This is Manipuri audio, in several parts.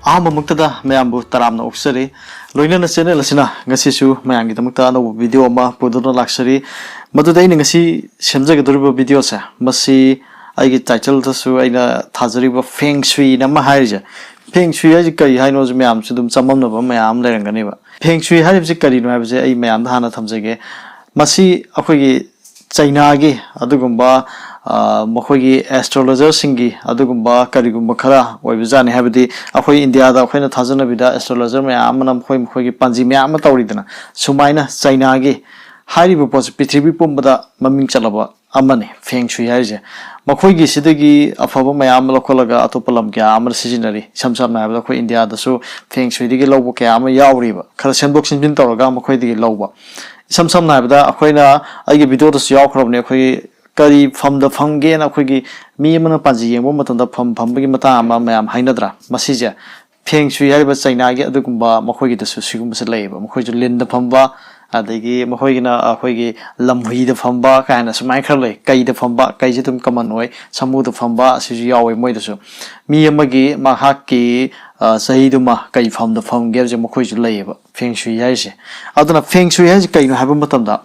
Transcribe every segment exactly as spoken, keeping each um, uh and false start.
ꯑꯍꯥꯟꯕꯃꯛꯇꯗ ꯃꯌꯥꯝꯕꯨ ꯇꯔꯥꯝꯅ ꯑꯣꯛꯆꯔꯤ꯫ ꯂꯣꯏꯅꯅ channel ꯑꯁꯤꯅ ꯉꯁꯤꯁꯨ ꯃꯌꯥꯝꯒꯤꯗꯃꯛꯇ ꯑꯅꯧꯕ video ꯑꯃ ꯄꯨꯗꯨꯅ ꯂꯥꯛꯆꯔꯤ꯫ ꯃꯗꯨꯗ ꯑꯩꯅ ꯉꯁꯤ ꯁꯦꯝꯖꯒꯗꯧꯔꯤꯕ video ꯁꯦ, ꯃꯁꯤ ꯑꯩꯒꯤ title ꯗꯁꯨ ꯑꯩꯅ ꯊꯥꯖꯔꯤꯕ feng shui ꯅ ꯑꯃ ꯍꯥꯏꯔꯤꯁꯦ, feng shui ꯍꯥꯏꯁꯦ ꯀꯔꯤ ꯍꯥꯏꯅꯣꯁꯦ ꯃꯌꯥꯝꯁꯨ ꯑꯗꯨꯝ ꯆꯃꯝꯅꯕ ꯃꯌꯥꯝ ꯑꯃ ꯂꯩꯔꯝꯒꯅꯦꯕ꯫ Feng shui ꯍꯥꯏꯔꯤꯕꯁꯤ ꯀꯔꯤꯅꯣ ꯍꯥꯏꯕꯁꯦ ꯑꯩ ꯃꯌꯥꯝꯗ ꯍꯥꯟꯅ ꯊꯝꯖꯒꯦ꯫ ꯃꯁꯤ ꯑꯩꯈꯣꯏꯒꯤ ꯆꯩꯅꯥꯒꯤ ꯑꯗꯨꯒꯨꯝꯕ, ꯑ, ꯃꯈꯣꯏꯒꯤ astrologer ꯁꯤꯡꯒꯤ ꯑꯗꯨꯒꯨꯝꯕ ꯀꯔꯤꯒꯨꯝꯕ ꯈꯔ ꯑꯣꯏꯕꯖꯥꯠꯅꯤ꯫ ꯍꯥꯏꯕꯗꯤ ꯑꯩꯈꯣꯏ ꯏꯟꯗꯤꯌꯥꯗ ꯑꯩꯈꯣꯏꯅ ꯊꯥꯖꯅꯕꯤꯗ astrologer ꯃꯌꯥꯝ ꯑꯃꯅ ꯃꯈꯣꯏ ꯃꯈꯣꯏꯒꯤ ꯄꯥꯟꯖꯤ ꯃꯌꯥꯝ ꯑꯃ ꯇꯧꯔꯤꯗꯅ, ꯁꯨꯃꯥꯏꯅ ꯆꯩꯅꯥꯒꯤ ꯍꯥꯏꯔꯤꯕ ꯄꯣꯠꯁꯤ ꯄ꯭ꯔꯤꯊꯤꯕꯤ ꯄꯨꯝꯕꯗ ꯃꯃꯤꯡ ꯆꯠꯂꯕ ꯑꯃꯅꯤ feng shui ꯍꯥꯏꯔꯤꯁꯦ꯫ ꯃꯈꯣꯏꯒꯤ ꯁꯤꯗꯒꯤ ꯑꯐꯕ ꯃꯌꯥꯝ ꯑꯃ ꯂꯧꯈꯠꯂꯒ ꯑꯇꯣꯞꯄ ꯂꯝ ꯀꯌꯥ ꯑꯃꯗ ꯁꯤꯖꯤꯟꯅꯔꯤ꯫ ꯏꯁꯝ ꯁꯝꯅ ꯍꯥꯏꯔꯕꯗ ꯑꯩꯈꯣꯏ ꯏꯟꯗꯤꯌꯥꯗꯁꯨ feng shui ꯗꯒꯤ ꯂꯧꯕ ꯀꯌꯥ ꯑꯃ ꯌꯥꯎꯔꯤꯕ, ꯈꯔ ꯁꯦꯝꯗꯣꯛ ꯁꯦꯝꯖꯤꯟ ꯇꯧꯔꯒ ꯃꯈꯣꯏꯗꯒꯤ ꯂꯧꯕ꯫ ꯏꯁꯝ ꯁꯝꯅ ꯍꯥꯏꯔꯕꯗ ꯑꯩꯈꯣꯏꯅ, ꯑꯩꯒꯤ video ꯗꯁꯨ ꯌꯥꯎꯈ꯭ꯔꯕꯅꯦ, ꯑꯩꯈꯣꯏꯒꯤ ꯀꯔꯤ ꯐꯝꯗ ꯐꯝꯒꯦꯅ ꯑꯩꯈꯣꯏꯒꯤ ꯃꯤ ꯑꯃꯅ ꯄꯥꯟꯖꯤ ꯌꯦꯡꯕ ꯃꯇꯝꯗ ꯐꯝ ꯐꯝꯕꯒꯤ ꯃꯇꯥꯡ ꯑꯃ ꯃꯌꯥꯝ ꯍꯥꯏꯅꯗ꯭ꯔꯥ? ꯃꯁꯤꯁꯦ feng shui ꯍꯥꯏꯔꯤꯕ ꯆꯩꯅꯥꯒꯤ ꯑꯗꯨꯒꯨꯝꯕ ꯃꯈꯣꯏꯒꯤꯗꯁꯨ ꯁꯤꯒꯨꯝꯕꯁꯦ ꯂꯩꯌꯦꯕ꯫ ꯃꯈꯣꯏꯁꯨ ꯂꯤꯟꯗ ꯐꯝꯕ, ꯑꯗꯒꯤ ꯃꯈꯣꯏꯒꯤꯅ ꯑꯩꯈꯣꯏꯒꯤ ꯂꯝꯍꯨꯏꯗ ꯐꯝꯕ ꯀꯥꯏꯅ ꯁꯨꯃꯥꯏꯅ ꯈꯔ ꯂꯩ꯫ ꯀꯩꯗ ꯐꯝꯕ, ꯀꯩꯁꯦ ꯑꯗꯨꯝ common ꯑꯣꯏ, ꯁꯥꯃꯨꯗ ꯐꯝꯕ ꯑꯁꯤꯁꯨ ꯌꯥꯎꯋꯦ ꯃꯣꯏꯗꯁꯨ꯫ ꯃꯤ ꯑꯃꯒꯤ ꯃꯍꯥꯛꯀꯤ, ꯑ, ꯆꯍꯤꯗꯨꯃ ꯀꯩ ꯐꯝꯗ ꯐꯝꯒꯦ ꯍꯥꯏꯕꯁꯦ ꯃꯈꯣꯏꯁꯨ ꯂꯩꯌꯦꯕ feng shui ꯍꯥꯏꯔꯤꯁꯦ꯫ ꯑꯗꯨꯅ feng shui ꯍꯥꯏꯔꯤꯁꯦ ꯀꯩꯅꯣ ꯍꯥꯏꯕ ꯃꯇꯝꯗ,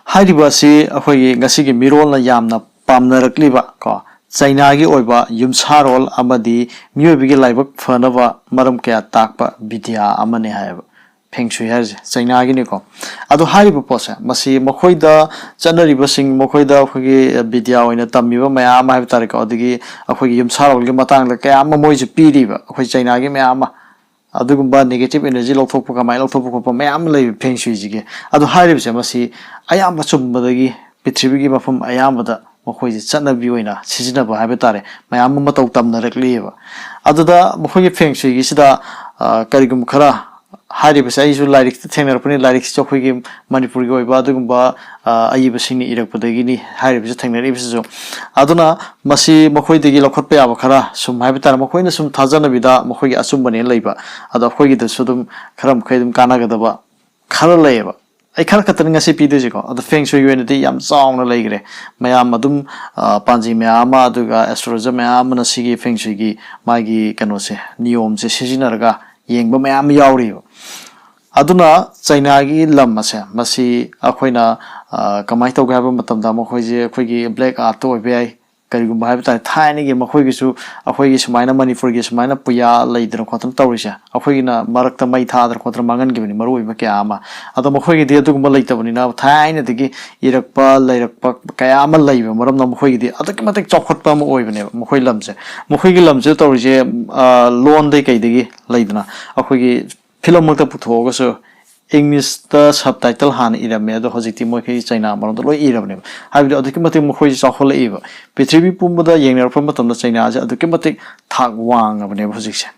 ꯍꯥꯏꯔꯤꯕ ꯑꯁꯤ ꯑꯩꯈꯣꯏꯒꯤ ꯉꯁꯤꯒꯤ ꯃꯤꯔꯣꯜꯅ ꯌꯥꯝꯅ ꯄꯥꯝꯅꯔꯛꯂꯤꯕ ꯀꯣ, ꯆꯩꯅꯥꯒꯤ ꯑꯣꯏꯕ ꯌꯨꯝꯁꯥꯔꯣꯜ ꯑꯃꯗꯤ ꯃꯤꯑꯣꯏꯕꯒꯤ ꯂꯥꯏꯕꯛ ꯐꯅꯕ ꯃꯔꯝ ꯀꯌꯥ ꯇꯥꯛꯄ ꯕꯤꯗ꯭ꯌꯥ ꯑꯃꯅꯤ ꯍꯥꯏꯌꯦꯕ feng shui ꯍꯥꯏꯔꯤꯁꯦ, ꯆꯩꯅꯥꯒꯤꯅꯤꯀꯣ꯫ ꯑꯗꯣ ꯍꯥꯏꯔꯤꯕ ꯄꯣꯠꯁꯦ, ꯃꯁꯤ ꯃꯈꯣꯏꯗ ꯆꯠꯅꯔꯤꯕꯁꯤꯡ, ꯃꯈꯣꯏꯗ ꯑꯩꯈꯣꯏꯒꯤ ꯕꯤꯗ꯭ꯌꯥ ꯑꯣꯏꯅ ꯇꯝꯃꯤꯕ ꯃꯌꯥꯝ ꯑꯃ ꯍꯥꯏꯕ ꯇꯥꯔꯦꯀꯣ, ꯑꯗꯒꯤ ꯑꯩꯈꯣꯏꯒꯤ ꯌꯨꯝꯁꯥꯔꯣꯜꯒꯤ ꯃꯇꯥꯡꯗ ꯀꯌꯥ ꯑꯃ ꯃꯣꯏꯁꯨ ꯄꯤꯔꯤꯕ, ꯑꯩꯈꯣꯏ ꯆꯩꯅꯥꯒꯤ ꯃꯌꯥꯝ ꯑꯃ꯫ ꯑꯗꯨꯒꯨꯝꯕ negative energy ꯂꯧꯊꯣꯛꯄ, ꯀꯃꯥꯏꯅ ꯂꯧꯊꯣꯛꯄ ꯈꯣꯠꯄ ꯃꯌꯥꯝ ꯑꯃ ꯂꯩꯕ feng shui ꯁꯤꯒꯤ꯫ ꯑꯗꯣ ꯍꯥꯏꯔꯤꯕꯁꯦ, ꯃꯁꯤ ꯑꯌꯥꯝꯕ ꯆꯨꯝꯕꯗꯒꯤ ꯄ꯭ꯔꯤꯊꯤꯕꯤꯒꯤ ꯃꯐꯝ ꯑꯌꯥꯝꯕꯗ ꯃꯈꯣꯏꯁꯦ ꯆꯠꯅꯕꯤ ꯑꯣꯏꯅ ꯁꯤꯖꯤꯟꯅꯕ ꯍꯥꯏꯕ ꯇꯥꯔꯦ, ꯃꯌꯥꯝ ꯑꯃ ꯃꯇꯧ ꯇꯝꯅꯔꯛꯂꯤꯑꯕ꯫ ꯑꯗꯨꯗ ꯃꯈꯣꯏꯒꯤ feng shui ꯒꯤꯁꯤꯗ, ꯑ, ꯀꯔꯤꯒꯨꯝꯕ ꯈꯔ ꯍꯥꯏꯔꯤꯕꯁꯦ ꯑꯩꯁꯨ ꯂꯥꯏꯔꯤꯛꯇ ꯊꯦꯡꯅꯔꯛꯄꯅꯤ, ꯂꯥꯏꯔꯤꯛꯁꯤꯁꯨ ꯑꯩꯈꯣꯏꯒꯤ ꯃꯅꯤꯄꯨꯔꯒꯤ ꯑꯣꯏꯕ ꯑꯗꯨꯒꯨꯝꯕ, ꯑ, ꯑꯏꯕꯁꯤꯡꯅ ꯏꯔꯛꯄꯗꯒꯤꯅꯤ ꯍꯥꯏꯔꯤꯕꯁꯦ ꯊꯦꯡꯅꯔꯛꯏꯕꯁꯤꯁꯨ꯫ ꯑꯗꯨꯅ ꯃꯁꯤ ꯃꯈꯣꯏꯗꯒꯤ ꯂꯧꯈꯠꯄ ꯌꯥꯕ ꯈꯔ ꯁꯨꯝ ꯍꯥꯏꯕ ꯇꯥꯔꯦ, ꯃꯈꯣꯏꯅ ꯁꯨꯝ ꯊꯥꯖꯅꯕꯤꯗ ꯃꯈꯣꯏꯒꯤ ꯑꯆꯨꯝꯕꯅꯦꯅ ꯂꯩꯕ, ꯑꯗꯣ ꯑꯩꯈꯣꯏꯒꯤꯗꯁꯨ ꯑꯗꯨꯝ ꯈꯔ ꯃꯈꯩ ꯑꯗꯨꯝ ꯀꯥꯟꯅꯒꯗꯕ ꯈꯔ ꯂꯩꯌꯦꯕ꯫ ꯑꯩ ꯈꯔ ꯈꯛꯇꯅꯤ ꯉꯁꯤ ꯄꯤꯗꯣꯏꯁꯦꯀꯣ꯫ ꯑꯗꯣ ꯐꯦꯡ ꯁꯨꯏꯒꯤ ꯑꯣꯏꯅꯗꯤ ꯌꯥꯝ ꯆꯥꯎꯅ ꯂꯩꯈ꯭ꯔꯦ꯫ ꯃꯌꯥꯝ ꯑꯗꯨꯝ, ꯑ, ꯄꯥꯟꯖꯤ ꯃꯌꯥꯝ ꯑꯃ, ꯑꯗꯨꯒ ꯑꯦꯁꯇ꯭ꯔꯣꯂꯣꯖꯔ ꯃꯌꯥꯝ ꯑꯃꯅ ꯁꯤꯒꯤ ꯐꯦꯡ ꯁꯨꯏꯒꯤ ꯃꯥꯒꯤ ꯀꯩꯅꯣꯁꯦ, ꯅꯤꯌꯣꯝꯁꯦ ꯁꯤꯖꯤꯟꯅꯔꯒ ꯌꯦꯡꯕ ꯃꯌꯥꯝ ꯌꯥꯎꯔꯤꯕ꯫ ꯑꯗꯨꯅ ꯆꯩꯅꯥꯒꯤ ꯂꯝ ꯑꯁꯦ, ꯃꯁꯤ ꯑꯩꯈꯣꯏꯅ, ꯑ, ꯀꯃꯥꯏꯅ ꯇꯧꯒꯦ ꯍꯥꯏꯕ ꯃꯇꯝꯗ, ꯃꯈꯣꯏꯁꯦ ꯑꯩꯈꯣꯏꯒꯤ ꯕ꯭ꯂꯦꯛ ꯑꯥꯔꯠꯇ ꯑꯣꯏꯕ ꯌꯥꯏ, ꯀꯔꯤꯒꯨꯝꯕ ꯍꯥꯏꯕ ꯇꯥꯔꯦ, ꯊꯥꯏꯅꯒꯤ ꯃꯈꯣꯏꯒꯤꯁꯨ, ꯑꯩꯈꯣꯏꯒꯤ ꯁꯨꯃꯥꯏꯅ ꯃꯅꯤꯄꯨꯔꯒꯤ ꯁꯨꯃꯥꯏꯅ ꯄꯨꯌꯥ ꯂꯩꯗꯅ ꯈꯣꯠꯇꯅ ꯇꯧꯔꯤꯁꯦ, ꯑꯩꯈꯣꯏꯒꯤꯅ ꯃꯔꯛꯇ ꯃꯩ ꯊꯥꯗꯅ ꯈꯣꯠꯇꯅ ꯃꯥꯡꯍꯟꯈꯤꯕꯅꯤ, ꯃꯔꯨ ꯑꯣꯏꯕ ꯀꯌꯥ ꯑꯃ꯫ ꯑꯗꯣ ꯃꯈꯣꯏꯒꯤꯗꯤ ꯑꯗꯨꯒꯨꯝꯕ ꯂꯩꯇꯕꯅꯤꯅ, ꯊꯥꯏꯅꯗꯒꯤ ꯏꯔꯛꯄ ꯂꯩꯔꯛꯄ ꯀꯌꯥ ꯑꯃ ꯂꯩꯕ ꯃꯔꯝꯅ, ꯃꯈꯣꯏꯒꯤꯗꯤ ꯑꯗꯨꯛꯀꯤ ꯃꯇꯤꯛ ꯆꯥꯎꯈꯠꯄ ꯑꯃ ꯑꯣꯏꯕꯅꯦꯕ꯫ ꯃꯈꯣꯏ ꯂꯝꯁꯦ, ꯃꯈꯣꯏꯒꯤ ꯂꯝꯁꯤꯗ ꯇꯧꯔꯤꯁꯦ, ꯑ, ꯂꯣꯟꯗꯩ ꯀꯩꯗꯒꯤ ꯂꯩꯗꯅ, ꯑꯩꯈꯣꯏꯒꯤ ꯐꯤꯂꯝꯃꯛꯇ ꯄꯨꯊꯣꯛꯑꯒꯁꯨ ꯏꯪꯂꯤꯁꯇ ꯁꯕ ꯇꯥꯏꯇꯜ ꯍꯥꯟꯅ ꯏꯔꯝꯃꯦ, ꯑꯗꯣ ꯍꯧꯖꯤꯛꯇꯤ ꯃꯣꯏꯈꯩ ꯆꯩꯅꯥ ꯃꯔꯣꯟꯗ ꯂꯣꯏ ꯏꯔꯕꯅꯦꯕ꯫ ꯍꯥꯏꯕꯗꯤ ꯑꯗꯨꯛꯀꯤ ꯃꯇꯤꯛ ꯃꯈꯣꯏꯁꯦ ꯆꯥꯎꯈꯠꯂꯛꯏꯕ꯫ ꯄ꯭ꯔꯤꯊꯤꯕꯤ ꯄꯨꯝꯕꯗ ꯌꯦꯡꯅꯔꯛꯄ ꯃꯇꯝꯗ ꯆꯩꯅꯥꯁꯦ ꯑꯗꯨꯛꯀꯤ ꯃꯇꯤꯛ ꯊꯥꯛ ꯋꯥꯡꯉꯕꯅꯦꯕ ꯍꯧꯖꯤꯛꯁꯦ꯫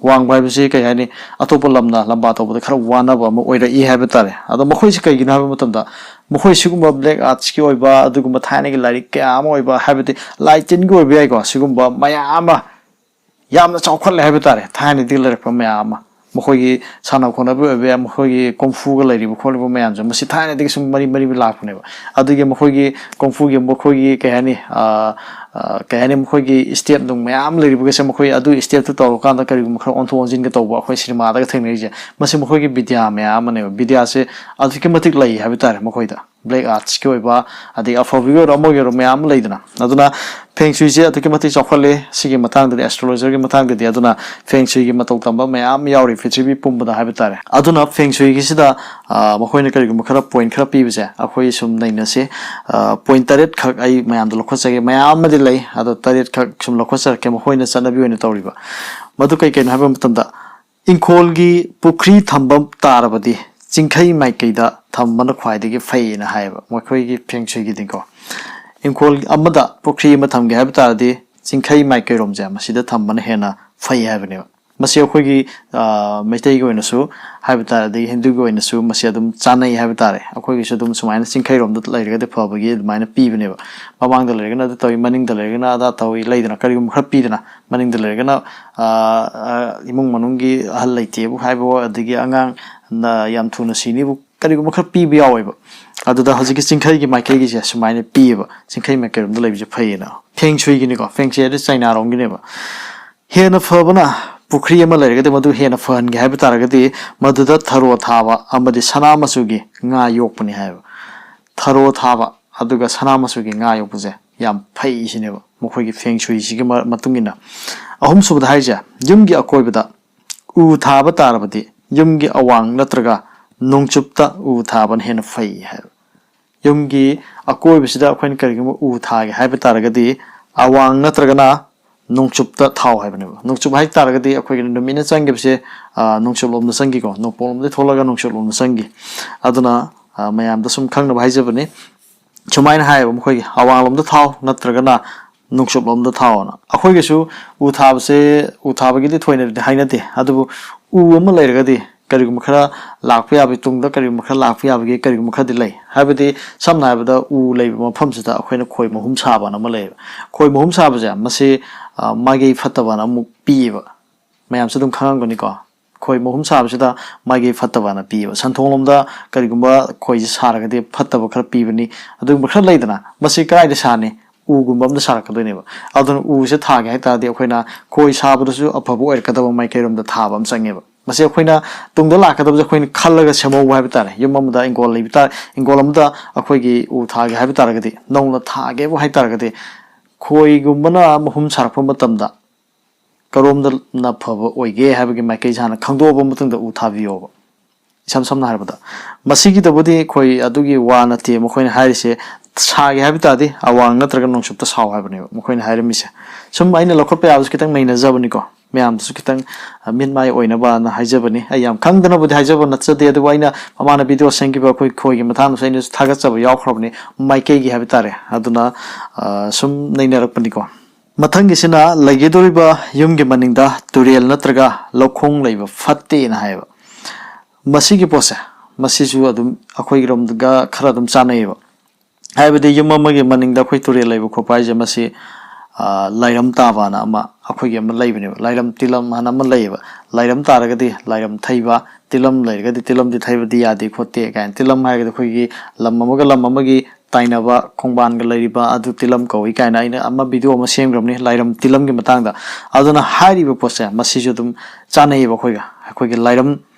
ꯋꯥꯡꯕ ꯍꯥꯏꯕꯁꯤ ꯀꯩ ꯍꯥꯏꯅꯤ, ꯑꯇꯣꯞꯄ ꯂꯝꯅ ꯂꯝꯕꯥ ꯇꯧꯕꯗ ꯈꯔ ꯋꯥꯅꯕ ꯑꯃ ꯑꯣꯏꯔꯛꯏ ꯍꯥꯏꯕ ꯇꯥꯔꯦ꯫ ꯑꯗꯣ ꯃꯈꯣꯏꯁꯤ ꯀꯩꯒꯤꯅꯣ ꯍꯥꯏꯕ ꯃꯇꯝꯗ, ꯃꯈꯣꯏ ꯁꯤꯒꯨꯝꯕ ꯕ꯭ꯂꯦꯛ ꯑꯥꯔꯠꯁꯀꯤ ꯑꯣꯏꯕ, ꯑꯗꯨꯒꯨꯝꯕ ꯊꯥꯏꯅꯒꯤ ꯂꯥꯏꯔꯤꯛ ꯀꯌꯥ ꯑꯃ ꯑꯣꯏꯕ, ꯍꯥꯏꯕꯗꯤ ꯂꯥꯏ ꯇꯤꯟꯒꯤ ꯑꯣꯏꯕ ꯌꯥꯏꯀꯣ, ꯁꯤꯒꯨꯝꯕ ꯃꯌꯥꯝ ꯑꯃ ꯌꯥꯝꯅ ꯆꯥꯎꯈꯠꯂꯦ ꯍꯥꯏꯕ ꯇꯥꯔꯦ꯫ ꯊꯥꯏꯅꯗꯒꯤ ꯂꯩꯔꯛꯄ ꯃꯌꯥꯝ ꯑꯃ, ꯃꯈꯣꯏꯒꯤ ꯁꯥꯟꯅ ꯈꯣꯠꯅꯕ ꯑꯣꯏꯕ ꯌꯥꯏ, ꯃꯈꯣꯏꯒꯤ ꯀꯣꯡꯐꯨꯒ ꯂꯩꯔꯤꯕ ꯈꯣꯠꯂꯤꯕ ꯃꯌꯥꯝꯁꯦ, ꯃꯁꯤ ꯊꯥꯏꯅꯗꯒꯤ ꯁꯨꯝ ꯃꯔꯤ ꯃꯔꯤ ꯂꯥꯛꯄꯅꯦꯕ꯫ ꯑꯗꯨꯒꯤ ꯃꯈꯣꯏꯒꯤ ꯀꯣꯡꯐꯨꯒꯤ, ꯃꯈꯣꯏꯒꯤ ꯀꯩ ꯍꯥꯏꯅꯤ, ꯑ, ꯑ, ꯀꯩ ꯍꯥꯏꯅꯤ, ꯃꯈꯣꯏꯒꯤ ꯁ꯭ꯇꯦꯞ ꯅꯨꯡ ꯃꯌꯥꯝ ꯂꯩꯔꯤꯕꯒꯁꯦ, ꯃꯈꯣꯏ ꯑꯗꯨ ꯁ꯭ꯇꯦꯞꯇꯨ ꯇꯧꯔꯀꯥꯟꯗ ꯀꯔꯤꯒꯨꯝꯕ ꯈꯔ ꯑꯣꯟꯊꯣꯛ ꯑꯣꯟꯁꯤꯟꯒ ꯇꯧꯕ ꯑꯩꯈꯣꯏ ꯁꯤꯅꯦꯃꯥꯗꯒ ꯊꯦꯡꯅꯔꯤꯁꯦ, ꯃꯁꯤ ꯃꯈꯣꯏꯒꯤ ꯕꯤꯗ꯭ꯌꯥ ꯃꯌꯥꯝ ꯑꯃꯅꯦꯕ꯫ ꯕꯤꯗ꯭ꯌꯥꯁꯦ ꯑꯗꯨꯛꯀꯤ ꯃꯇꯤꯛ ꯂꯩ ꯍꯥꯏꯕ ꯇꯥꯔꯦ ꯃꯈꯣꯏꯗ꯫ ꯕ꯭ꯂꯦꯛ ꯑꯥꯔꯠꯁꯀꯤ ꯑꯣꯏꯕ, ꯑꯗꯩ ꯑꯐꯕꯒꯤ ꯑꯣꯏꯔꯣ, ꯑꯃꯒꯤ ꯑꯣꯏꯔꯣ, ꯃꯌꯥꯝ ꯑꯃ ꯂꯩꯗꯅ꯫ ꯑꯗꯨꯅ ꯐꯦꯡ ꯁꯨꯏꯁꯦ ꯑꯗꯨꯛꯀꯤ ꯃꯇꯤꯛ ꯆꯥꯎꯈꯠꯂꯦ ꯁꯤꯒꯤ ꯃꯇꯥꯡꯗꯗꯤ, ꯑꯦꯁꯇ꯭ꯔꯣꯂꯣꯖꯔꯒꯤ ꯃꯇꯥꯡꯗꯗꯤ꯫ ꯑꯗꯨꯅ ꯐꯦꯡ ꯁꯨꯏꯒꯤ ꯃꯇꯧ ꯇꯝꯕ ꯃꯌꯥꯝ ꯌꯥꯎꯔꯤ ꯄ꯭ꯔꯤꯊꯤꯕꯤ ꯄꯨꯝꯕꯗ ꯍꯥꯏꯕ ꯇꯥꯔꯦ꯫ ꯑꯗꯨꯅ ꯐꯦꯡ ꯁꯨꯏꯒꯤꯁꯤꯗ, ꯑ, ꯃꯈꯣꯏꯅ ꯀꯔꯤꯒꯨꯝꯕ ꯈꯔ ꯄꯣꯏꯟ ꯈꯔ ꯄꯤꯕꯁꯦ, ꯑꯩꯈꯣꯏ ꯁꯨꯝ ꯅꯩꯅꯁꯤ꯫ ꯑ, ꯄꯣꯏꯟ ꯇꯔꯦꯠꯈꯛ ꯑꯩ ꯃꯌꯥꯝꯗ ꯂꯧꯈꯠꯆꯒꯦ꯫ ꯃꯌꯥꯝ ꯑꯃꯗꯤ ꯂꯩ, ꯑꯗꯣ ꯇꯔꯦꯠꯈꯛ ꯁꯨꯝ ꯂꯧꯈꯠꯆꯔꯛꯀꯦ, ꯃꯈꯣꯏꯅ ꯆꯠꯅꯕꯤ ꯑꯣꯏꯅ ꯇꯧꯔꯤꯕ꯫ ꯃꯗꯨ ꯀꯩ ꯀꯩꯅꯣ ꯍꯥꯏꯕ ꯃꯇꯝꯗ, ꯏꯪꯈꯣꯜꯒꯤ ꯄꯨꯈ꯭ꯔꯤ ꯊꯝꯕ ꯇꯥꯔꯕꯗꯤ ꯆꯤꯡꯈꯩ ꯃꯥꯏꯀꯩꯗ ꯊꯝꯕꯅ ꯈ꯭ꯋꯥꯏꯗꯒꯤ ꯐꯩꯌꯦꯅ ꯍꯥꯏꯌꯦꯕ ꯃꯈꯣꯏꯒꯤ ꯐꯦꯡ ꯁꯨꯏꯒꯤꯗꯤꯀꯣ꯫ ꯏꯪꯈꯣꯜ ꯑꯃꯗ ꯄꯨꯈ꯭ꯔꯤ ꯑꯃ ꯊꯝꯒꯦ ꯍꯥꯏꯕ ꯇꯥꯔꯗꯤ ꯆꯤꯡꯈꯩ ꯃꯥꯏꯀꯩꯔꯣꯝꯁꯦ ꯃꯁꯤꯗ ꯊꯝꯕꯅ ꯍꯦꯟꯅ ꯐꯩ ꯍꯥꯏꯕꯅꯦꯕ꯫ ꯃꯁꯤ ꯑꯩꯈꯣꯏꯒꯤ, ꯑ, ꯃꯩꯇꯩꯒꯤ ꯑꯣꯏꯅꯁꯨ ꯍꯥꯏꯕ ꯇꯥꯔꯦ, ꯑꯗꯒꯤ ꯍꯤꯟꯗꯨꯒꯤ ꯑꯣꯏꯅꯁꯨ ꯃꯁꯤ ꯑꯗꯨꯝ ꯆꯥꯅꯩ ꯍꯥꯏꯕ ꯇꯥꯔꯦ꯫ ꯑꯩꯈꯣꯏꯒꯤꯁꯨ ꯑꯗꯨꯝ ꯁꯨꯃꯥꯏꯅ ꯆꯤꯡꯈꯩꯔꯣꯝꯗ ꯂꯩꯔꯒꯗꯤ ꯐꯕꯒꯤ ꯑꯗꯨꯃꯥꯏꯅ ꯄꯤꯕꯅꯦꯕ꯫ ꯃꯃꯥꯡꯗ ꯂꯩꯔꯒꯅ ꯑꯗꯨ ꯇꯧꯏ, ꯃꯅꯤꯡꯗ ꯂꯩꯔꯒꯅ ꯑꯗꯥ ꯇꯧꯏ, ꯂꯩꯗꯅ, ꯀꯔꯤꯒꯨꯝꯕ ꯈꯔ ꯄꯤꯗꯅ꯫ ꯃꯅꯤꯡꯗ ꯂꯩꯔꯒꯅ, ꯑ, ꯑ, ꯏꯃꯨꯡ ꯃꯅꯨꯡꯒꯤ ꯑꯍꯜ ꯂꯩꯇꯦꯕꯨ ꯍꯥꯏꯕꯋꯣ, ꯑꯗꯒꯤ ꯑꯉꯥꯡꯅ ꯌꯥꯝ ꯊꯨꯅ ꯁꯤꯅꯤꯕꯨ ꯀꯔꯤꯒꯨꯝꯕ ꯈꯔ ꯄꯤꯕ ꯌꯥꯎꯋꯦꯕ꯫ ꯑꯗꯨꯗ ꯍꯧꯖꯤꯛꯀꯤ ꯆꯤꯡꯈꯩꯒꯤ ꯃꯥꯏꯀꯩꯒꯤꯁꯦ ꯁꯨꯃꯥꯏꯅ ꯄꯤꯌꯦꯕ, ꯆꯤꯡꯈꯩ ꯃꯥꯏꯀꯩꯔꯣꯝꯗ ꯂꯩꯕꯁꯦ ꯐꯩꯌꯦꯅ꯫ ꯐꯦꯡ ꯁꯨꯏꯒꯤꯅꯤꯀꯣ, ꯐꯦꯡ ꯁꯨꯏ ꯍꯥꯏꯗꯤ ꯆꯥꯏꯅꯥꯔꯣꯝꯒꯤꯅꯦꯕ꯫ ꯍꯦꯟꯅ ꯐꯕꯅ, ꯄꯨꯈ꯭ꯔꯤ ꯑꯃ ꯂꯩꯔꯒꯗꯤ ꯃꯗꯨ ꯍꯦꯟꯅ ꯐꯍꯟꯒꯦ ꯍꯥꯏꯕ ꯇꯥꯔꯒꯗꯤ ꯃꯗꯨꯗ ꯊꯔꯣ ꯊꯥꯕ ꯑꯃꯗꯤ ꯁꯅꯥ ꯃꯆꯨꯒꯤ ꯉꯥ ꯌꯣꯛꯄꯅꯤ ꯍꯥꯏꯕ꯫ ꯊꯔꯣ ꯊꯥꯕ ꯑꯗꯨꯒ ꯁꯅꯥ ꯃꯆꯨꯒꯤ ꯉꯥ ꯌꯣꯛꯄꯁꯦ ꯌꯥꯝ ꯐꯩ ꯁꯤꯅꯦꯕ, ꯃꯈꯣꯏꯒꯤ ꯐꯦꯡ ꯁꯨꯏꯁꯤꯒꯤ ꯃ-, ꯃꯇꯨꯡ ꯏꯟꯅ꯫ ꯑꯍꯨꯝꯁꯨꯕꯗ ꯍꯥꯏꯔꯤꯁꯦ, ꯌꯨꯝꯒꯤ ꯑꯀꯣꯏꯕꯗ ꯎ ꯊꯥꯕ ꯇꯥꯔꯕꯗꯤ ꯌꯨꯝꯒꯤ ꯑꯋꯥꯡ ꯅꯠꯇ꯭ꯔꯒ ꯅꯣꯡꯆꯨꯞꯇ ꯎ ꯊꯥꯕꯅ ꯍꯦꯟꯅ ꯐꯩ ꯍꯥꯏꯕ꯫ ꯌꯨꯝꯒꯤ ꯑꯀꯣꯏꯕꯁꯤꯗ ꯑꯩꯈꯣꯏꯅ ꯀꯔꯤꯒꯨꯝꯕ ꯎ ꯊꯥꯒꯦ ꯍꯥꯏꯕ ꯇꯥꯔꯒꯗꯤ ꯑꯋꯥꯡ ꯅꯠꯇ꯭ꯔꯒꯅ ꯅꯣꯡꯆꯨꯞꯇ ꯊꯥꯎ ꯍꯥꯏꯕꯅꯦꯕ꯫ ꯅꯣꯡꯆꯨꯞ ꯍꯥꯏ ꯇꯥꯔꯒꯗꯤ ꯑꯩꯈꯣꯏꯒꯤ ꯅꯨꯃꯤꯠꯅ ꯆꯪꯈꯤꯕꯁꯦ, ꯑ, ꯅꯣꯡꯆꯨꯞꯂꯣꯝꯗ ꯆꯪꯈꯤꯀꯣ, ꯅꯣꯡꯄꯣꯛꯂꯣꯝꯗꯒꯤ ꯊꯣꯛꯂꯒ ꯅꯣꯡꯆꯨꯞꯂꯣꯝꯗ ꯆꯪꯈꯤ꯫ ꯑꯗꯨꯅ, ꯑ, ꯃꯌꯥꯝꯗ ꯁꯨꯝ ꯈꯪꯅꯕ ꯍꯥꯏꯖꯕꯅꯤ꯫ ꯁꯨꯃꯥꯏꯅ ꯍꯥꯏꯌꯦꯕ ꯃꯈꯣꯏꯒꯤ, "ꯑꯋꯥꯡꯂꯣꯝꯗ ꯊꯥꯎ ꯅꯠꯇ꯭ꯔꯒꯅ ꯅꯣꯡꯆꯨꯞꯂꯣꯝꯗ ꯊꯥꯎꯅ"꯫ ꯑꯩꯈꯣꯏꯒꯤꯁꯨ ꯎ ꯊꯥꯕꯁꯦ, ꯎ ꯊꯥꯕꯒꯤꯗꯤ ꯊꯣꯏꯅꯗꯤ ꯍꯥꯏꯅꯗꯦ, ꯑꯗꯨꯕꯨ ꯎ ꯑꯃ ꯂꯩꯔꯒꯗꯤ ꯀꯔꯤꯒꯨꯝꯕ ꯈꯔ ꯂꯥꯛꯄ ꯌꯥꯕꯒꯤ, ꯇꯨꯡꯗ ꯀꯔꯤꯒꯨꯝꯕ ꯈꯔ ꯂꯥꯛꯄ ꯌꯥꯕꯒꯤ ꯀꯔꯤꯒꯨꯝꯕ ꯈꯔꯗꯤ ꯂꯩ꯫ ꯍꯥꯏꯕꯗꯤ ꯁꯝꯅ ꯍꯥꯏꯔꯕꯗ ꯎ ꯂꯩꯕ ꯃꯐꯝꯁꯤꯗ ꯑꯩꯈꯣꯏꯅ ꯈꯣꯏ ꯃꯍꯨꯝ ꯁꯥꯕꯅ ꯑꯃ ꯂꯩꯌꯦꯕ꯫ ꯈꯣꯏ ꯃꯍꯨꯝ ꯁꯥꯕꯁꯦ ꯃꯁꯤ, ꯑ, ꯃꯥꯏꯀꯩ ꯐꯠꯇꯕꯅ ꯑꯃꯨꯛ ꯄꯤꯌꯦꯕ꯫ ꯃꯌꯥꯝꯁꯨ ꯑꯗꯨꯝ ꯈꯪꯉꯝꯒꯅꯤꯀꯣ꯫ ꯈꯣꯏ ꯃꯍꯨꯝ ꯁꯥꯕꯁꯤꯗ ꯃꯥꯏꯀꯩ ꯐꯠꯇꯕꯅ ꯄꯤꯌꯦꯕ꯫ ꯁꯟꯊꯣꯡꯂꯣꯝꯗ ꯀꯔꯤꯒꯨꯝꯕ ꯈꯣꯏꯁꯦ ꯁꯥꯔꯒꯗꯤ ꯐꯠꯇꯕ ꯈꯔ ꯄꯤꯕꯅꯤ꯫ ꯑꯗꯨꯒꯨꯝꯕ ꯈꯔ ꯂꯩꯗꯅ, ꯃꯁꯤ ꯀꯗꯥꯏꯗ ꯁꯥꯅꯤ? ꯎꯒꯨꯝꯕ ꯑꯝꯗ ꯁꯥꯔꯛꯀꯗꯣꯏꯅꯦꯕ꯫ ꯑꯗꯨꯅ ꯎꯁꯦ ꯊꯥꯒꯦ ꯍꯥꯏ ꯇꯥꯔꯗꯤ ꯑꯩꯈꯣꯏꯅ ꯈꯣꯏ ꯁꯥꯕꯗꯁꯨ ꯑꯐꯕ ꯑꯣꯏꯔꯛꯀꯗꯕ ꯃꯥꯏꯀꯩꯔꯣꯝꯗ ꯊꯥꯕ ꯑꯃ ꯆꯪꯉꯦꯕ꯫ ꯃꯁꯤ ꯑꯩꯈꯣꯏꯅ ꯇꯨꯡꯗ ꯂꯥꯛꯀꯗꯕꯁꯦ ꯑꯩꯈꯣꯏꯅ ꯈꯜꯂꯒ ꯁꯦꯝꯍꯧꯕ ꯍꯥꯏꯕ ꯇꯥꯔꯦ꯫ ꯌꯨꯝ ꯑꯃꯗ ꯏꯪꯈꯣꯜ ꯂꯩꯕ ꯇꯥꯔꯦ, ꯏꯪꯈꯣꯜ ꯑꯃꯗ ꯑꯩꯈꯣꯏꯒꯤ ꯎ ꯊꯥꯒꯦ ꯍꯥꯏꯕ ꯇꯥꯔꯒꯗꯤ, ꯅꯧꯅ ꯊꯥꯒꯦꯕꯨ ꯍꯥꯏ ꯇꯥꯔꯒꯗꯤ, ꯈꯣꯏꯒꯨꯝꯕꯅ ꯃꯍꯨꯝ ꯁꯥꯔꯛꯄ ꯃꯇꯝꯗ ꯀꯔꯣꯝꯗꯅ ꯐꯕ ꯑꯣꯏꯒꯦ ꯍꯥꯏꯕꯒꯤ ꯃꯥꯏꯀꯩꯁꯦ ꯍꯥꯟꯅ ꯈꯪꯗꯣꯛꯑꯕ ꯃꯇꯨꯡꯗ ꯎ ꯊꯥꯕꯤꯌꯣꯕ꯫ ꯏꯁꯝ ꯁꯝꯅ ꯍꯥꯏꯔꯕꯗ, ꯃꯁꯤꯒꯤꯗꯕꯨꯗꯤ ꯑꯩꯈꯣꯏ ꯑꯗꯨꯒꯤ ꯋꯥ ꯅꯠꯇꯦ꯫ ꯃꯈꯣꯏꯅ ꯍꯥꯏꯔꯤꯁꯦ, ꯁꯥꯒꯦ ꯍꯥꯏꯕ ꯇꯥꯔꯗꯤ ꯑꯋꯥꯡ ꯅꯠꯇ꯭ꯔꯒ ꯅꯣꯡꯆꯨꯞꯇ ꯁꯥꯎ ꯍꯥꯏꯕꯅꯦꯕ ꯃꯈꯣꯏꯅ ꯍꯥꯏꯔꯝꯃꯤꯁꯦ꯫ ꯁꯨꯝ ꯑꯩꯅ ꯂꯧꯈꯠꯄ ꯌꯥꯕꯁꯨ ꯈꯤꯇꯪ ꯅꯩꯅꯖꯕꯅꯤꯀꯣ, ꯃꯌꯥꯝꯗꯁꯨ ꯈꯤꯇꯪ, ꯑ, ꯃꯤꯠ ꯃꯥꯏ ꯑꯣꯏꯅꯕꯅ ꯍꯥꯏꯖꯕꯅꯤ꯫ ꯑꯩ ꯌꯥꯝ ꯈꯪꯗꯅꯕꯨꯗꯤ ꯍꯥꯏꯖꯕ ꯅꯠꯆꯗꯦ, ꯑꯗꯨꯕꯨ ꯑꯩꯅ ꯃꯃꯥꯡꯗ ꯚꯤꯗꯤꯑꯣ ꯁꯦꯝꯈꯤꯕ ꯑꯩꯈꯣꯏ ꯈꯣꯏꯒꯤ ꯃꯇꯥꯡꯗꯁꯨ ꯑꯩꯅꯁꯨ ꯊꯥꯒꯠꯆꯕ ꯌꯥꯎꯈ꯭ꯔꯕꯅꯤ, ꯃꯥꯏꯀꯩꯒꯤ ꯍꯥꯏꯕ ꯇꯥꯔꯦ꯫ ꯑꯗꯨꯅ, ꯑ, ꯁꯨꯝ ꯅꯩꯅꯔꯛꯄꯅꯤꯀꯣ꯫ ꯃꯊꯪꯒꯤꯁꯤꯅ ꯂꯩꯒꯗꯧꯔꯤꯕ ꯌꯨꯝꯒꯤ ꯃꯅꯤꯡꯗ ꯇꯨꯔꯦꯜ ꯅꯠꯇ꯭ꯔꯒ ꯂꯧꯈꯣꯡ ꯂꯩꯕ ꯐꯠꯇꯦꯅ ꯍꯥꯏꯌꯦꯕ꯫ ꯃꯁꯤꯒꯤ ꯄꯣꯠꯁꯦ, ꯃꯁꯤꯁꯨ ꯑꯗꯨꯝ ꯑꯩꯈꯣꯏꯒꯤꯔꯣꯝꯗꯒ ꯈꯔ ꯑꯗꯨꯝ ꯆꯥꯟꯅꯩꯌꯦꯕ꯫ ꯍꯥꯏꯕꯗꯤ ꯌꯨꯝ ꯑꯃꯒꯤ ꯃꯅꯤꯡꯗ ꯑꯩꯈꯣꯏ ꯇꯨꯔꯦꯜ ꯂꯩꯕ ꯈꯣꯠꯄ ꯍꯥꯏꯁꯦ, ꯃꯁꯤ, ꯂꯥꯏꯔꯝ ꯇꯥꯕꯅ ꯑꯃ ꯑꯩꯈꯣꯏꯒꯤ ꯑꯃ ꯂꯩꯕꯅꯦꯕ꯫ ꯂꯥꯏꯔꯝ ꯇꯤꯂꯝ ꯍꯥꯏꯅ ꯑꯃ ꯂꯩꯌꯦꯕ꯫ ꯂꯥꯏꯔꯝ ꯇꯥꯔꯒꯗꯤ ꯂꯥꯏꯔꯝ ꯊꯩꯕ, ꯇꯤꯂꯝ ꯂꯩꯔꯒꯗꯤ ꯇꯤꯂꯝꯗꯤ ꯊꯩꯕꯗꯤ ꯌꯥꯗꯦ ꯈꯣꯠꯇꯦ ꯀꯥꯏꯅ꯫ ꯇꯤꯂꯝ ꯍꯥꯏꯔꯒꯗꯤ ꯑꯩꯈꯣꯏꯒꯤ ꯂꯝ ꯑꯃꯒ ꯂꯝ ꯑꯃꯒꯤ ꯇꯥꯏꯅꯕ, ꯈꯣꯡꯕꯥꯟꯒ ꯂꯩꯔꯤꯕ ꯑꯗꯨ ꯇꯤꯂꯝ ꯀꯧꯏ ꯀꯥꯏꯅ ꯑꯩꯅ ꯑꯃ ꯚꯤꯗꯤꯑꯣ ꯑꯃ ꯁꯦꯝꯈ꯭ꯔꯕꯅꯤ ꯂꯥꯏꯔꯝ ꯇꯤꯂꯝꯒꯤ ꯃꯇꯥꯡꯗ꯫ ꯑꯗꯨꯅ ꯍꯥꯏꯔꯤꯕ ꯄꯣꯠꯁꯦ ꯃꯁꯤꯁꯨ ꯑꯗꯨꯝ ꯆꯥꯅꯩꯌꯦꯕ ꯑꯩꯈꯣꯏꯒ꯫ ꯑꯩꯈꯣꯏꯒꯤ ꯂꯥꯏꯔꯝ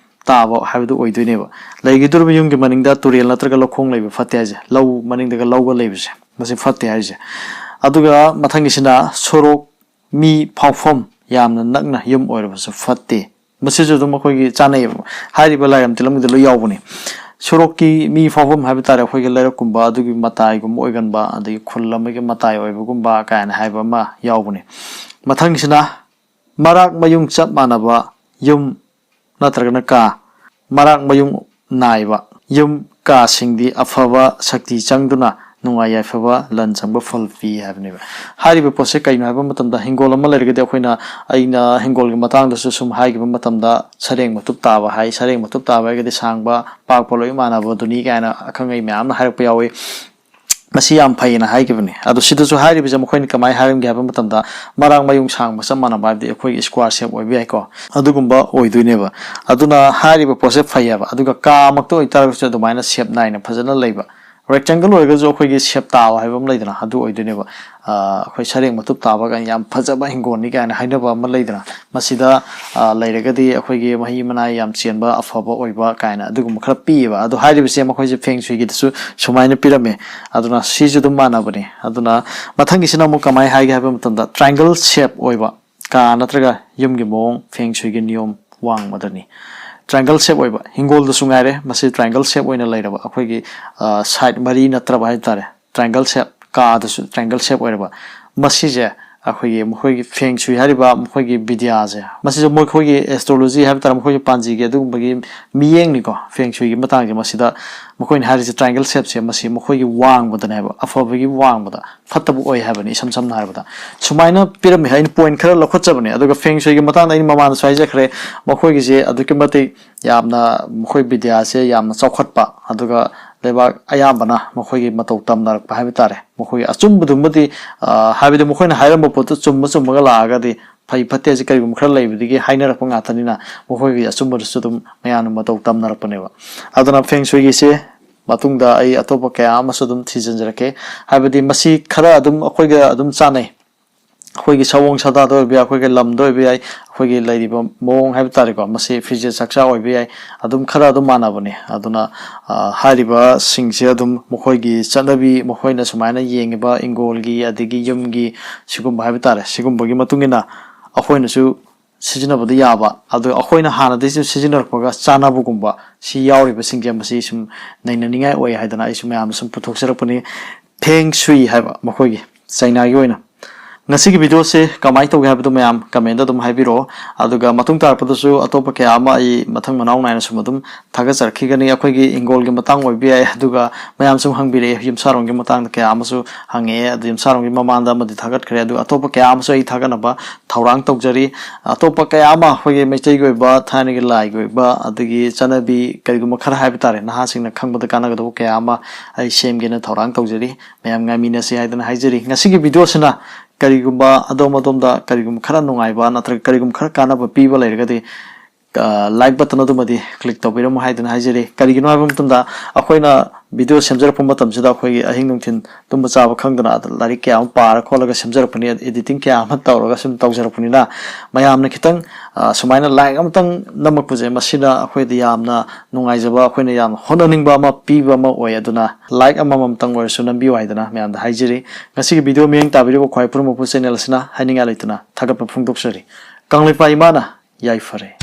ꯇꯥꯕ ꯍꯥꯏꯕꯗꯨ ꯑꯣꯏꯗꯣꯏꯅꯦꯕ꯫ ꯂꯩꯈꯤꯗꯧꯔꯤꯕ ꯌꯨꯝꯒꯤ ꯃꯅꯤꯡꯗ ꯇꯨꯔꯦꯜ ꯅꯠꯇ꯭ꯔꯒ ꯂꯧꯈꯣꯡ ꯂꯩꯕ ꯐꯠꯇꯦ ꯍꯥꯏꯁꯦ꯫ ꯂꯧ ꯃꯅꯤꯡꯗꯒ ꯂꯧꯒ ꯂꯩꯕꯁꯦ, ꯃꯁꯤ ꯐꯠꯇꯦ ꯍꯥꯏꯁꯦ꯫ ꯑꯗꯨꯒ ꯃꯊꯪꯒꯤꯁꯤꯅ ꯁꯣꯔꯣꯛ ꯃꯤ ꯐꯥꯎꯐꯝ ꯌꯥꯝꯅ ꯅꯛꯅ ꯌꯨꯝ ꯑꯣꯏꯔꯕꯁꯨ ꯐꯠꯇꯦ꯫ ꯃꯁꯤꯁꯨ ꯑꯗꯨꯝ ꯑꯩꯈꯣꯏꯒꯤ ꯆꯥꯅꯩꯌꯦꯕ꯫ ꯍꯥꯏꯔꯤꯕ ꯂꯥꯏꯔꯝ ꯇꯤꯂꯝꯒꯤꯗ ꯂꯣꯏ ꯌꯥꯎꯕꯅꯤ꯫ ꯁꯣꯔꯣꯛꯀꯤ ꯃꯤ ꯐꯥꯎꯐꯝ ꯍꯥꯏꯕ ꯇꯥꯔꯦ, ꯑꯩꯈꯣꯏꯒꯤ ꯂꯩꯔꯛꯀꯨꯝꯕ ꯑꯗꯨꯒꯤ ꯃꯇꯥꯏꯒꯨꯝꯕ ꯑꯣꯏꯒꯟꯕ, ꯑꯗꯒꯤ ꯈꯨꯜ ꯑꯃꯒꯤ ꯃꯇꯥꯏ ꯑꯣꯏꯕꯒꯨꯝꯕ ꯀꯥꯏꯅ ꯍꯥꯏꯕ ꯑꯃ ꯌꯥꯎꯕꯅꯤ꯫ ꯃꯊꯪꯒꯤꯁꯤꯅ ꯃꯔꯥꯛ ꯃꯌꯨꯡ ꯆꯞ ꯃꯥꯟꯅꯕ ꯌꯨꯝ ꯅꯠꯇ꯭ꯔꯒꯅ ꯀꯥ, ꯃꯔꯥꯛ ꯃꯌꯨꯡ ꯅꯥꯏꯕ ꯌꯨꯝ ꯀꯥꯁꯤꯡꯗꯤ ꯑꯐꯕ ꯁꯛꯇꯤ ꯆꯪꯗꯨꯅ ꯅꯨꯡꯉꯥꯏ ꯌꯥꯏꯐꯕ ꯂꯟ ꯆꯪꯕ ꯐꯜ ꯄꯤ ꯍꯥꯏꯕꯅꯦꯕ꯫ ꯍꯥꯏꯔꯤꯕ ꯄꯣꯠꯁꯦ ꯀꯩꯅꯣ ꯍꯥꯏꯕ ꯃꯇꯝꯗ, ꯍꯤꯡꯒꯣꯜ ꯑꯃ ꯂꯩꯔꯒꯗꯤ ꯑꯩꯈꯣꯏꯅ, ꯑꯩꯅ ꯍꯤꯡꯒꯣꯜꯒꯤ ꯃꯇꯥꯡꯗꯁꯨ ꯁꯨꯝ ꯍꯥꯏꯈꯤꯕ ꯃꯇꯝꯗ, ꯁꯔꯦꯡ ꯃꯇꯨꯞ ꯇꯥꯕ ꯍꯥꯏ, ꯁꯔꯦꯡ ꯃꯇꯨꯞ ꯇꯥꯕ ꯍꯥꯏꯔꯒꯗꯤ ꯁꯥꯡꯕ ꯄꯥꯛꯄ ꯂꯣꯏ ꯃꯥꯟꯅꯕꯗꯨꯅꯤ ꯀꯥꯏꯅ ꯑꯈꯪ ꯑꯍꯩ ꯃꯌꯥꯝꯅ ꯍꯥꯏꯔꯛꯄ ꯌꯥꯎꯏ꯫ ꯃꯁꯤ ꯌꯥꯝ ꯐꯩꯌꯦꯅ ꯍꯥꯏꯈꯤꯕꯅꯤ꯫ ꯑꯗꯣ ꯁꯤꯗꯁꯨ ꯍꯥꯏꯔꯤꯕꯁꯦ ꯃꯈꯣꯏꯅ ꯀꯃꯥꯏꯅ ꯍꯥꯏꯔꯝꯒꯦ ꯍꯥꯏꯕ ꯃꯇꯝꯗ, ꯃꯔꯥꯛ ꯃꯌꯨꯡ ꯁꯥꯡꯕ ꯆꯞ ꯃꯥꯟꯅꯕ ꯍꯥꯏꯕꯗꯤ ꯑꯩꯈꯣꯏꯒꯤ square shape ꯑꯣꯏꯕ ꯌꯥꯏꯀꯣ, ꯑꯗꯨꯒꯨꯝꯕ ꯑꯣꯏꯗꯣꯏꯅꯦꯕ꯫ ꯑꯗꯨꯅ ꯍꯥꯏꯔꯤꯕ ꯄꯣꯠꯁꯦ ꯐꯩꯌꯦꯕ꯫ ꯑꯗꯨꯒ ꯀꯥꯃꯛꯇ ꯑꯣꯏꯇꯥꯔꯒꯁꯨ ꯑꯗꯨꯃꯥꯏꯅ shape ꯅꯥꯏꯅ ꯐꯖꯅ ꯂꯩꯕ, rectangle ꯑꯣꯏꯔꯒꯁꯨ ꯑꯩꯈꯣꯏꯒꯤ shape ꯇꯥꯕ ꯍꯥꯏꯕ ꯑꯃ ꯂꯩꯗꯅ, ꯑꯗꯨ ꯑꯣꯏꯗꯣꯏꯅꯦꯕ꯫ ꯑꯩꯈꯣꯏ ꯁꯔꯦꯡ ꯃꯇꯨꯞ ꯇꯥꯕ ꯀꯥꯏꯅ ꯌꯥꯝ ꯐꯖꯕ ꯍꯤꯡꯒꯣꯜꯅꯤ ꯀꯥꯏꯅ ꯍꯥꯏꯅꯕ ꯑꯃ ꯂꯩꯗꯅ, ꯃꯁꯤꯗ ꯂꯩꯔꯒꯗꯤ ꯑꯩꯈꯣꯏꯒꯤ ꯃꯍꯤ ꯃꯅꯥꯏ ꯌꯥꯝ ꯆꯦꯟꯕ, ꯑꯐꯕ ꯑꯣꯏꯕ ꯀꯥꯏꯅ ꯑꯗꯨꯒꯨꯝꯕ ꯈꯔ ꯄꯤꯌꯦꯕ꯫ ꯑꯗꯣ ꯍꯥꯏꯔꯤꯕꯁꯦ ꯃꯈꯣꯏꯁꯦ feng shuiꯒꯤꯗꯁꯨ ꯁꯨꯃꯥꯏꯅ ꯄꯤꯔꯝꯃꯦ꯫ ꯑꯗꯨꯅ ꯁꯤꯁꯨ ꯑꯗꯨꯝ ꯃꯥꯟꯅꯕꯅꯤ꯫ ꯑꯗꯨꯅ ꯃꯊꯪꯒꯤꯁꯤꯅ ꯑꯃꯨꯛ ꯀꯃꯥꯏꯅ ꯍꯥꯏꯒꯦ ꯍꯥꯏꯕ ꯃꯇꯝꯗ, triangle shape ꯑꯣꯏꯕ ꯀꯥ ꯅꯠꯇ꯭ꯔꯒ ꯌꯨꯝꯒꯤ ꯃꯑꯣꯡ feng shuiꯒꯤ ꯅꯤꯌꯣꯝ ꯋꯥꯡꯃꯗꯅꯤ꯫ Triangle shape ꯑꯣꯏꯕ ꯍꯤꯡꯒꯣꯜꯗꯁꯨ ꯉꯥꯏꯔꯦ, ꯃꯁꯤ triangle shape ꯑꯣꯏꯅ ꯂꯩꯔꯕ, ꯑꯩꯈꯣꯏꯒꯤ side ꯃꯔꯤ ꯅꯠꯇ꯭ꯔꯕ ꯍꯥꯏ ꯇꯥꯔꯦ, triangle shape, ꯀꯥꯗꯁꯨ triangle shape ꯑꯣꯏꯔꯕ꯫ ꯃꯁꯤꯁꯦ ꯑꯩꯈꯣꯏꯒꯤ, ꯃꯈꯣꯏꯒꯤ feng shui ꯍꯥꯏꯔꯤꯕ ꯃꯈꯣꯏꯒꯤ ꯕꯤꯗ꯭ꯌꯥꯁꯦ, ꯃꯁꯤꯁꯨ ꯃꯈꯣꯏꯒꯤ astrology ꯍꯥꯏꯕ ꯇꯥꯔꯦ, ꯃꯈꯣꯏꯒꯤ ꯄꯥꯟꯖꯤꯒꯤ ꯑꯗꯨꯒꯨꯝꯕꯒꯤ ꯃꯤꯠꯌꯦꯡꯅꯤꯀꯣ꯫ Feng shuiꯒꯤ ꯃꯇꯥꯡꯁꯦ ꯃꯁꯤꯗ ꯃꯈꯣꯏꯅ ꯍꯥꯏꯔꯤꯁꯦ, triangle shapeꯁꯦ ꯃꯁꯤ ꯃꯈꯣꯏꯒꯤ ꯋꯥꯡꯃꯗꯅꯦꯕ, ꯑꯐꯕꯒꯤ ꯋꯥꯡꯃꯗ, ꯐꯠꯇꯕ ꯑꯣꯏ ꯍꯥꯏꯕꯅꯤ ꯏꯁꯝ ꯁꯝꯅ ꯍꯥꯏꯔꯕꯗ꯫ ꯁꯨꯃꯥꯏꯅ ꯄꯤꯔꯝꯃꯤ꯫ ꯑꯩꯅ point ꯈꯔ ꯂꯧꯈꯠꯆꯕꯅꯦ꯫ ꯑꯗꯨꯒ feng shuiꯒꯤ ꯃꯇꯥꯡꯗ ꯑꯩꯅ ꯃꯃꯥꯡꯗꯁꯨ ꯍꯥꯏꯖꯈ꯭ꯔꯦ, ꯃꯈꯣꯏꯒꯤꯁꯦ ꯑꯗꯨꯛꯀꯤ ꯃꯇꯤꯛ ꯌꯥꯝꯅ, ꯃꯈꯣꯏ ꯕꯤꯗ꯭ꯌꯥꯁꯦ ꯌꯥꯝꯅ ꯆꯥꯎꯈꯠꯄ, ꯑꯗꯨꯒ ꯂꯩꯕꯥꯛ ꯑꯌꯥꯝꯕꯅ ꯃꯈꯣꯏꯒꯤ ꯃꯇꯧ ꯇꯝꯅꯔꯛꯄ ꯍꯥꯏꯕ ꯇꯥꯔꯦ꯫ ꯃꯈꯣꯏꯒꯤ ꯑꯆꯨꯝꯕꯗꯨꯃꯗꯤ, ꯑ, ꯍꯥꯏꯕꯗꯤ ꯃꯈꯣꯏꯅ ꯍꯥꯏꯔꯝꯕ ꯄꯣꯠꯇꯨ ꯆꯨꯝꯕ ꯆꯨꯝꯃꯒ ꯂꯥꯛꯑꯒꯗꯤ ꯐꯩ ꯐꯠꯇꯦ ꯍꯥꯏꯁꯦ ꯀꯔꯤꯒꯨꯝꯕ ꯈꯔ ꯂꯩꯕꯗꯒꯤ ꯍꯥꯏꯅꯔꯛꯄ ꯉꯥꯛꯇꯅꯤꯅ, ꯃꯈꯣꯏꯒꯤ ꯑꯆꯨꯝꯕꯗꯨꯁꯨ ꯑꯗꯨꯝ ꯃꯌꯥꯝꯅ ꯃꯇꯧ ꯇꯝꯅꯔꯛꯄꯅꯦꯕ꯫ ꯑꯗꯨꯅ ꯐꯦꯡ ꯁꯨꯏꯒꯤꯁꯦ ꯃꯇꯨꯡꯗ ꯑꯩ ꯑꯇꯣꯞꯄ ꯀꯌꯥ ꯑꯃꯁꯨ ꯑꯗꯨꯝ ꯊꯤꯖꯤꯟꯖꯔꯛꯀꯦ꯫ ꯍꯥꯏꯕꯗꯤ ꯃꯁꯤ ꯈꯔ ꯑꯗꯨꯝ ꯑꯩꯈꯣꯏꯒ ꯑꯗꯨꯝ ꯆꯥꯟꯅꯩ꯫ ꯑꯩꯈꯣꯏꯒꯤ ꯁꯑꯣꯡ ꯁꯥꯗꯥꯗ ꯑꯣꯏꯕ ꯌꯥꯏ, ꯑꯩꯈꯣꯏꯒꯤ ꯂꯝꯗ ꯑꯣꯏꯕ ꯌꯥꯏ, ꯑꯩꯈꯣꯏꯒꯤ ꯂꯩꯔꯤꯕ ꯃꯑꯣꯡ ꯍꯥꯏꯕ ꯇꯥꯔꯦꯀꯣ, ꯃꯁꯤ ꯐꯤꯖꯦꯠ ꯆꯥꯛꯆꯥ ꯑꯣꯏꯕ ꯌꯥꯏ, ꯑꯗꯨꯝ ꯈꯔ ꯑꯗꯨꯝ ꯃꯥꯟꯅꯕꯅꯦ꯫ ꯑꯗꯨꯅ, ꯑ, ꯍꯥꯏꯔꯤꯕꯁꯤꯡꯁꯦ ꯑꯗꯨꯝ ꯃꯈꯣꯏꯒꯤ ꯆꯠꯅꯕꯤ, ꯃꯈꯣꯏꯅ ꯁꯨꯃꯥꯏꯅ ꯌꯦꯡꯉꯤꯕ ꯏꯪꯒꯣꯜꯒꯤ ꯑꯗꯒꯤ ꯌꯨꯝꯒꯤ ꯁꯤꯒꯨꯝꯕ ꯍꯥꯏꯕ ꯇꯥꯔꯦ, ꯁꯤꯒꯨꯝꯕꯒꯤ ꯃꯇꯨꯡ ꯏꯟꯅ ꯑꯩꯈꯣꯏꯅꯁꯨ ꯁꯤꯖꯤꯟꯅꯕꯗꯤ ꯌꯥꯕ, ꯑꯗꯣ ꯑꯩꯈꯣꯏꯅ ꯍꯥꯟꯅꯗꯒꯤꯁꯨ ꯁꯤꯖꯤꯟꯅꯔꯛꯄꯒ ꯆꯥꯟꯅꯕꯒꯨꯝꯕ ꯁꯤ ꯌꯥꯎꯔꯤꯕꯁꯤꯡꯁꯦ ꯃꯁꯤ ꯁꯨꯝ ꯅꯩꯅꯅꯤꯡꯉꯥꯏ ꯑꯣꯏ ꯍꯥꯏꯗꯅ ꯑꯩꯁꯨ ꯃꯌꯥꯝꯗ ꯁꯨꯝ ꯄꯨꯊꯣꯛꯆꯔꯛꯄꯅꯤ꯫ ꯐꯦꯡ ꯁꯨꯏ ꯍꯥꯏꯕ ꯃꯈꯣꯏꯒꯤ ꯆꯩꯅꯥꯒꯤ ꯑꯣꯏꯅ꯫ ꯉꯁꯤꯒꯤ ꯚꯤꯗꯤꯑꯣꯁꯦ ꯀꯃꯥꯏꯅ ꯇꯧꯒꯦ ꯍꯥꯏꯕꯗꯣ ꯃꯌꯥꯝ ꯀꯃꯦꯟꯗ ꯑꯗꯨꯝ ꯍꯥꯏꯕꯤꯔꯛꯑꯣ꯫ ꯑꯗꯨꯒ ꯃꯇꯨꯡ ꯇꯥꯔꯛꯄꯗꯁꯨ ꯑꯇꯣꯞꯄ ꯀꯌꯥ ꯑꯃ ꯑꯩ ꯃꯊꯪ ꯃꯅꯥꯎ ꯅꯥꯏꯅ ꯁꯨꯝ ꯑꯗꯨꯝ ꯊꯥꯒꯠꯆꯔꯛꯈꯤꯒꯅꯤ꯫ ꯑꯩꯈꯣꯏꯒꯤ ꯏꯪꯒꯣꯜꯒꯤ ꯃꯇꯥꯡ ꯑꯣꯏꯕ ꯌꯥꯏ, ꯑꯗꯨꯒ ꯃꯌꯥꯝ ꯁꯨꯝ ꯍꯪꯕꯤꯔꯛꯑꯦ, ꯌꯨꯝꯁꯥꯔꯣꯟꯒꯤ ꯃꯇꯥꯡꯗ ꯀꯌꯥ ꯑꯃꯁꯨ ꯍꯪꯉꯛꯑꯦ꯫ ꯑꯗꯨ ꯌꯨꯝꯁꯥꯔꯣꯟꯒꯤ ꯃꯃꯥꯡꯗ ꯑꯃꯗꯤ ꯊꯥꯒꯠꯈ꯭ꯔꯦ, ꯑꯗꯨꯒ ꯑꯇꯣꯞꯄ ꯀꯌꯥ ꯑꯃꯁꯨ ꯑꯩ ꯊꯥꯒꯠꯅꯕ ꯊꯧꯔꯥꯡ ꯇꯧꯖꯔꯤ꯫ ꯑꯇꯣꯞꯄ ꯀꯌꯥ ꯑꯃ ꯑꯩꯈꯣꯏꯒꯤ ꯃꯩꯇꯩꯒꯤ ꯑꯣꯏꯕ, ꯊꯥꯏꯅꯒꯤ ꯂꯥꯏꯒꯤ ꯑꯣꯏꯕ, ꯑꯗꯒꯤ ꯆꯠꯅꯕꯤ ꯀꯔꯤꯒꯨꯝꯕ ꯈꯔ ꯍꯥꯏꯕ ꯇꯥꯔꯦ, ꯅꯍꯥꯁꯤꯡꯅ ꯈꯪꯕꯗ ꯀꯥꯟꯅꯒꯗꯕ ꯀꯌꯥ ꯑꯃ ꯑꯩ ꯁꯦꯝꯒꯦꯅ ꯊꯧꯔꯥꯡ ꯇꯧꯖꯔꯤ꯫ ꯃꯌꯥꯝ ꯉꯥꯏꯃꯤꯟꯅꯁꯤ ꯍꯥꯏꯗꯅ ꯍꯥꯏꯖꯔꯤ꯫ ꯉꯁꯤꯒꯤ ꯚꯤꯗꯤꯑꯣꯁꯤꯅ ꯀꯔꯤꯒꯨꯝꯕ ꯑꯗꯣꯝ ꯑꯗꯣꯝꯗ ꯀꯔꯤꯒꯨꯝꯕ ꯈꯔ ꯅꯨꯡꯉꯥꯏꯕ ꯅꯠꯇ꯭ꯔꯒ ꯀꯔꯤꯒꯨꯝꯕ ꯈꯔ ꯀꯥꯟꯅꯕ ꯄꯤꯕ ꯂꯩꯔꯒꯗꯤ, ꯑ, ꯂꯥꯏꯛ ꯕꯇꯟ ꯑꯗꯨꯃꯗꯤ ꯀ꯭ꯂꯤꯛ ꯇꯧꯕꯤꯔꯝꯃꯨ ꯍꯥꯏꯗꯅ ꯍꯥꯏꯖꯔꯤ꯫ ꯀꯔꯤꯒꯤꯅꯣ ꯍꯥꯏꯕ ꯃꯇꯝꯗ ꯑꯩꯈꯣꯏꯅ ꯚꯤꯗꯤꯑꯣ ꯁꯦꯝꯖꯔꯛꯄ ꯃꯇꯝꯁꯤꯗ ꯑꯩꯈꯣꯏꯒꯤ ꯑꯍꯤꯡ ꯅꯨꯡꯊꯤꯜ ꯇꯨꯝꯕ ꯆꯥꯕ ꯈꯪꯗꯅ ꯑꯗ ꯂꯥꯏꯔꯤꯛ ꯀꯌꯥ ꯑꯃ ꯄꯥꯔ ꯈꯣꯠꯂꯒ ꯁꯦꯝꯖꯔꯛꯄꯅꯤ, ꯑꯦꯗꯤꯇꯤꯡ ꯀꯌꯥ ꯑꯃ ꯇꯧꯔꯒ ꯁꯨꯝ ꯇꯧꯖꯔꯛꯄꯅꯤꯅ ꯃꯌꯥꯝꯅ ꯈꯤꯇꯪ, ꯑ, ꯁꯨꯃꯥꯏꯅ ꯂꯥꯏꯛ ꯑꯃꯇꯪ ꯅꯝꯃꯛꯄꯁꯦ ꯃꯁꯤꯅ ꯑꯩꯈꯣꯏꯗ ꯌꯥꯝꯅ ꯅꯨꯡꯉꯥꯏꯖꯕ, ꯑꯩꯈꯣꯏꯅ ꯌꯥꯝ ꯍꯣꯠꯅꯅꯤꯡꯕ ꯑꯃ ꯄꯤꯕ ꯑꯃ ꯑꯣꯏ꯫ ꯑꯗꯨꯅ ꯂꯥꯏꯛ ꯑꯃꯃꯝꯇꯪ ꯑꯣꯏꯔꯁꯨ ꯅꯝꯕꯤꯌꯨ ꯍꯥꯏꯗꯅ ꯃꯌꯥꯝꯗ ꯍꯥꯏꯖꯔꯤ꯫ ꯉꯁꯤꯒꯤ ꯚꯤꯗꯤꯑꯣ ꯃꯤꯠꯌꯦꯡ ꯇꯥꯕꯤꯔꯤꯕ ꯈ꯭ꯋꯥꯏ ꯄꯨꯝꯅꯃꯛꯄꯨ ꯆꯦꯅꯦꯜ ꯑꯁꯤꯅ ꯍꯥꯏꯅꯤꯡꯉꯥꯏ ꯂꯩꯇꯅ ꯊꯥꯒꯠꯄ ꯐꯣꯡꯗꯣꯛꯆꯔꯤ꯫ ꯀꯪꯂꯩꯄꯥꯛ ꯏꯃꯥꯅ ꯌꯥꯏꯐꯔꯦ꯫